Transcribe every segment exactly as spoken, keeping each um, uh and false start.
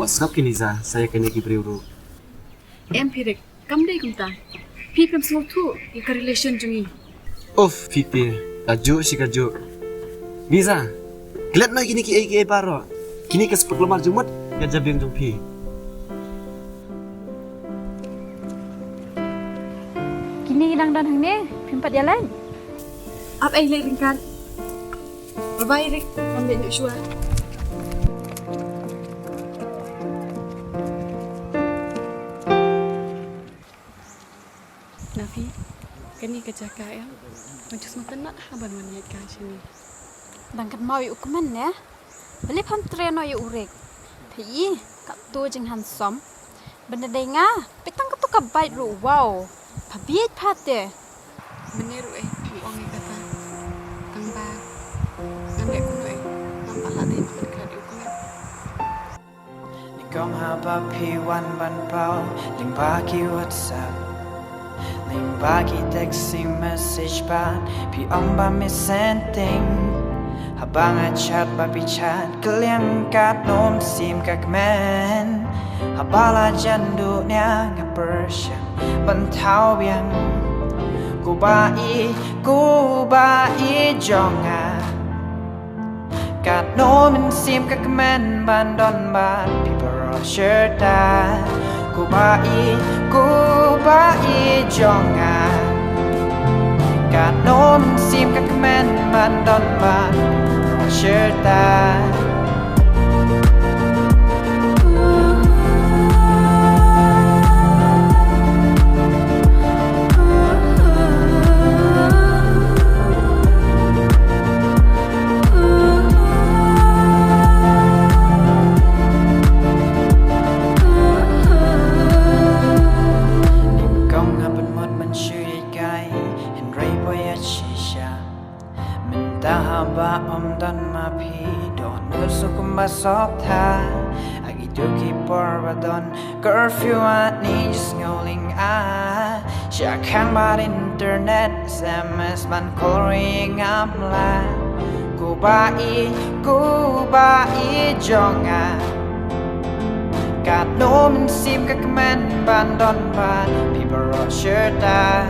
Sngap kine Lisa, sa ïa kane ki briew ruh. Em phi Rick, kam dei kumta. Phi phim sngewthuh ïa ka relation jong ngi. Uff, phi te, kajuh shi kajuh. Lisa, klet noh kine kiei kiei baroh. Kine ki spah klamar jingmut ïa ka jabieng jong phi. Kine ki dang don hangne, phim pat ïa leit. Ap ei leit ryngkat. Bye bye Rick, ngam leit noh shuwa. Na phi, kane ka jaka em. Nga ju sngewtynnat ha ban wan ïaid kai shane. Dang kynmaw ïa u kmen ne? Balei pham trei noh ïa u Rick? Phi i, katto jinghandsome. Ban da dei nga, phi tang katto ka bike ruh, wow. Pha bieit pha te. Mynne ruh eh, u ong ïa kata. Tang ba ngam leh kumno eh, ngam pat lah dei ban klet ïa u kmen. Nyngkong haba phi wan ban paw lyngba ki WhatsApp, lyngba ki text message pat phi ong ba missending. Haba nga chat ba phi chat kylliang, katno mynsiem ka kmen. Haba la jan duh nia nga pyrshang ban thaw biang. Kuba i, kuba i jong nga. Katno mynsiem ka kmen ban don bad phi baroh shirta. Kuba i, kuba i jong nga. Katno mynsiem ka kmen ban don bad phi baroh shirta. Nyngkong nga pynmut ban shu ïaid kai, hynrei poi ïa shisha. Mynta haba ym don ma phi, dohnud sngewkhia kumba sop tha. Ha kito ki por ba don curfew, ani ju sngewlyngngoh. Sha khang bad internet, S M S ban call ring ngam lah. Kuba i, kuba i jong nga. Katno mynsiem ka kmen ban don bad phi baroh shirta.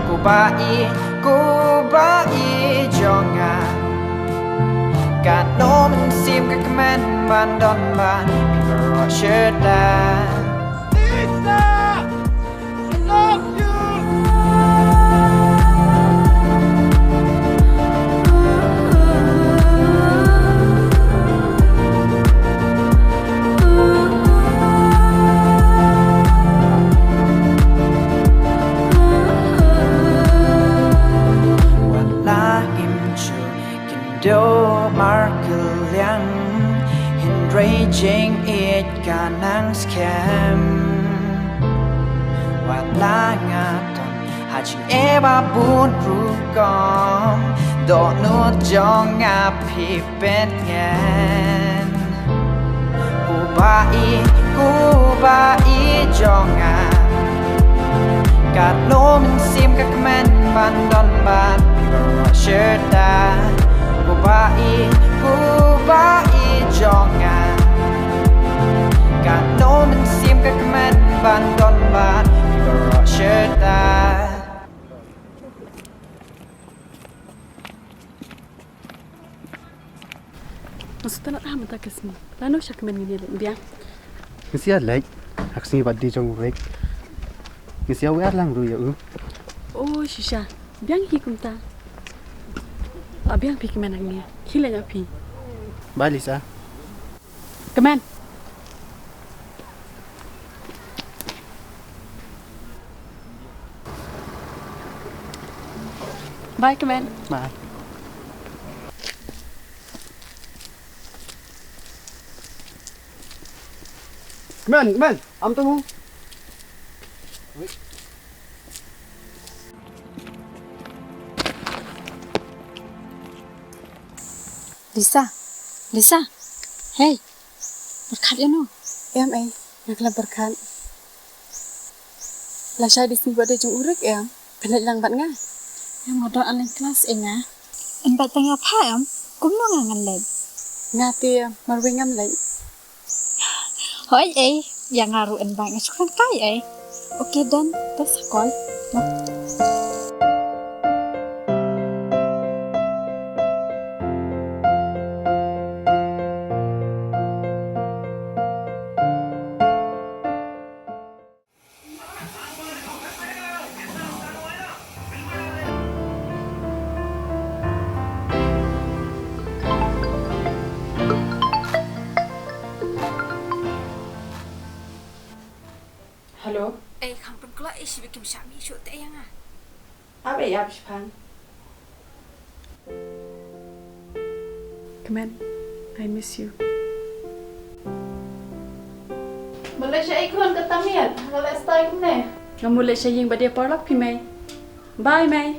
Kuba i, kuba i jong nga. Katno mynsiem ka kmen ban don bad phi baroh shirta. Lisa! I love you! Wat la ngim ju kynduh markylliang, hynrei jingïeit ka nang skhem. Wat la nga don ha jingeh ba bun rukom, dohnud jong nga phi pynngen. Kuba i, kuba i jong nga. Katno mynsiem ka kmen ban don bad phi baroh shirta. Kuba i, kuba i jong nga. Katno mynsiem ka kmen ban don bad phi baroh shirta. Nga sngewtynnat ha mynta ka sngi. Lano sha kmen ngin ïa leit biang? Ngin sa ïa leit ha ka sngi birthday jong u Rick. Ngin sa ïa wer lang ruh ïa u. Oh shisha. Biang hi kumta. La biang phi kmen hangne. Khie leit noh phi. Bye Lisa. Kmen. Bye kmen. Bye. Kmen, kmen. Am tu mu. Lisa. Lisa. Hey. Pyrkhat ïa no. Em ei, nga khlem pyrkhat. Lashai dei sngi birthday jong u Rick em. Phin leit lang bad nga. Em, nga don online class ei nga. Em, bad tang ïa pha em. Kumno nga ngan leit? Nga te marwei ngam leit. Hoi ei, ïa nga ruh yn bai nga shu khang kai ei. Okay done, ta sa call. Hello. Ei, kham pynkloi ei, shibi kim shah mih shuh te ïa nga. Ap ei, ap shipang. Kmen, I miss you. Malaysia ikon ka tamiat, Malaysia ikne. Nga mut leh sha ïing ba dei paralok phi mei. Bye mei.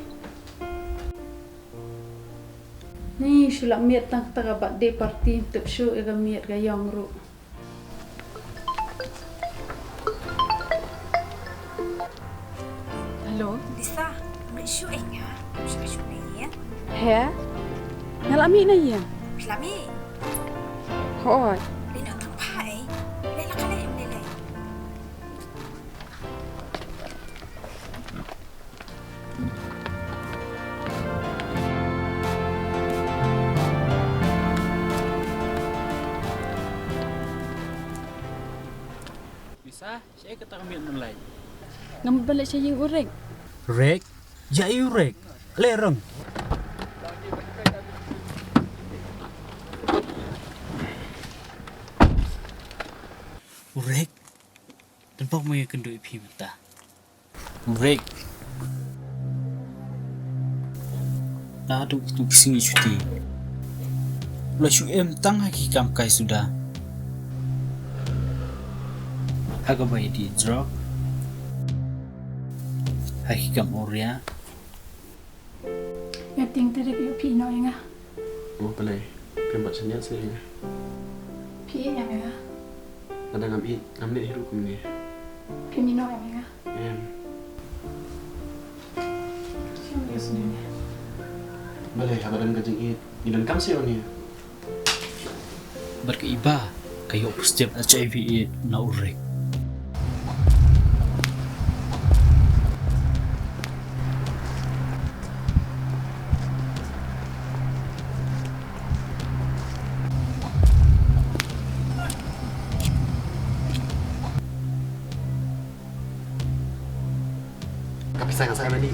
Ni shu la miet tang kata ka birthday party, tip shu ïa ka miet ka ïong ruh. Hello. Lisa, mrih shu eng ha. Shu shu eng ya. He? Nga la mih na ïa. La mih. Hoi. Lino tang pha ei. Le la kale em le le. Lisa, shaei kata ka miet mynlait? Nga mut ban leit sha ïing u Rek. Rek? Ïa i u Rek? Leh rong. U Rek? Tang bok mo ïa kynduh ïa phi mynta. Rek. Naduh kito ki sngi shuti, la shu em tang ha ki kam kai suda, ha kaba ïadih drok, ha ki kam awria. Nga tieng te Rek ïoh phi ïehnoh ïa nga. Oh, balei? Phim pat shaniah seh ïa nga. Phi ïeit ïa nga? Lada ngam ïeit, ngam leh hi ruh kumne. Phim ïehnoh ïa nga? Em. Shem ïa seh ïa nga. Balei haba don ka jingïeit ngi donkam seh ïa nga? Bad ka Iba ka ïoh positive H I V AIDS na u Rek. Ka pisa nga sa em ni.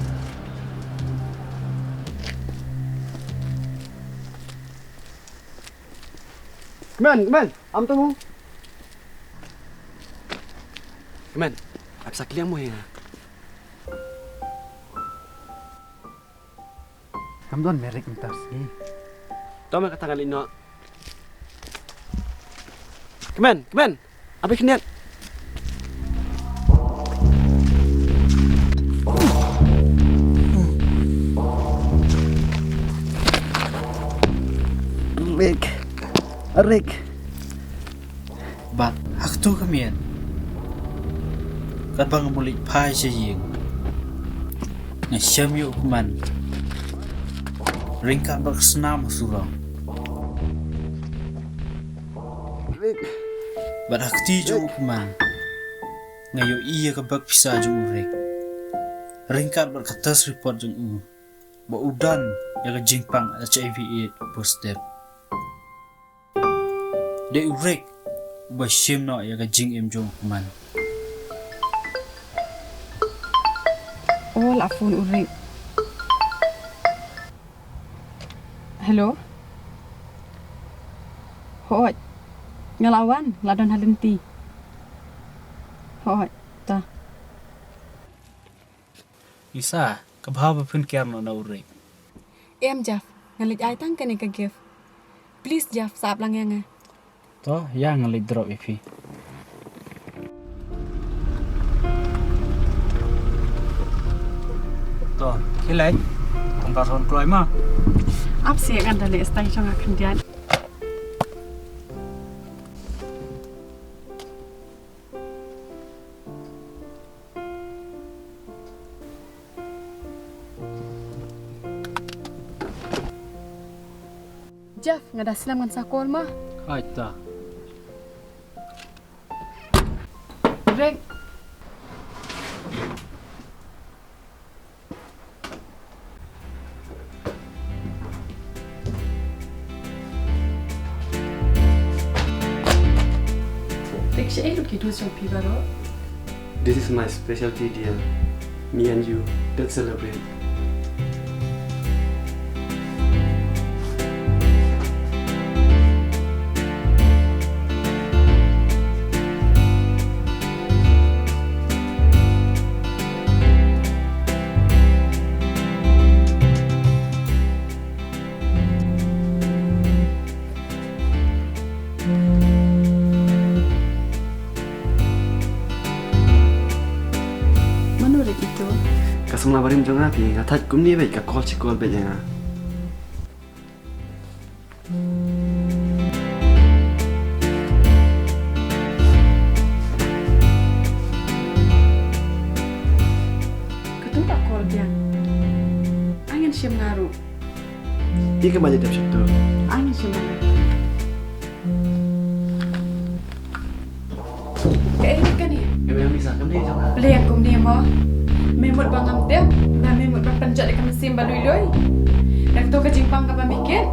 Kmen, kmen, am tu mo. Kmen, ap sa kliang mo ïa nga. Kam don Merek mynta sngi. To ma kata ngan leit noh. Kmen, kmen. Abi khyndiat. Rek. Rek. Bad ha kato ka miet, katba nga mut leit phai sha ïing, nga shem ïa u Kmen ryngkat bad ka snam ha surok. Bad ha kti jong u Kmen nga ïohi ïa ka bag pisa jong u Rek, ryngkat bad ka test report jong u ba u don ïa ka jingpang H I V AIDS positive. Dei u Rek uba shim noh ïa ka jingim jong u Kmen. Oh, la phone u Rek. Hello. Hooid. Nga la wan, la don ha lynti. Hooid, ta. Lisa, ka bha ba phin kiar noh na u Rek. Em Jeff, ngan leit ai tang kane ka gift. Please Jeff, sa ap lang ïa nga. To, ïa ngan leit drop ïa phi. To, khie leit. Kan ba son kloi ma. Ap seh, ngan da leit stai jong nga khyndiat. Jeff, nga da slem, ngan sa call ma. Hooid ta. Shaei lut ki duh jong phi baroh? This is my specialty, dear. Me and you, let's celebrate. Mano re kito? Ka samla barim jong nga phi, nga thait kumne bad ka call shi call bad ïa nga. Katu ka call biang. Angin shim nga ruh. Ïa ka ma jadep shitu. Angin shim nga ruh. Kaei kane? Em em Lisa, kumne jong nga. Pyrshah kumne mo. Me mut ba ngam tip, ba me mut ba pynjot ïa ka mynsiem ba lui lui. Dak to ka jingpang kaba me kit.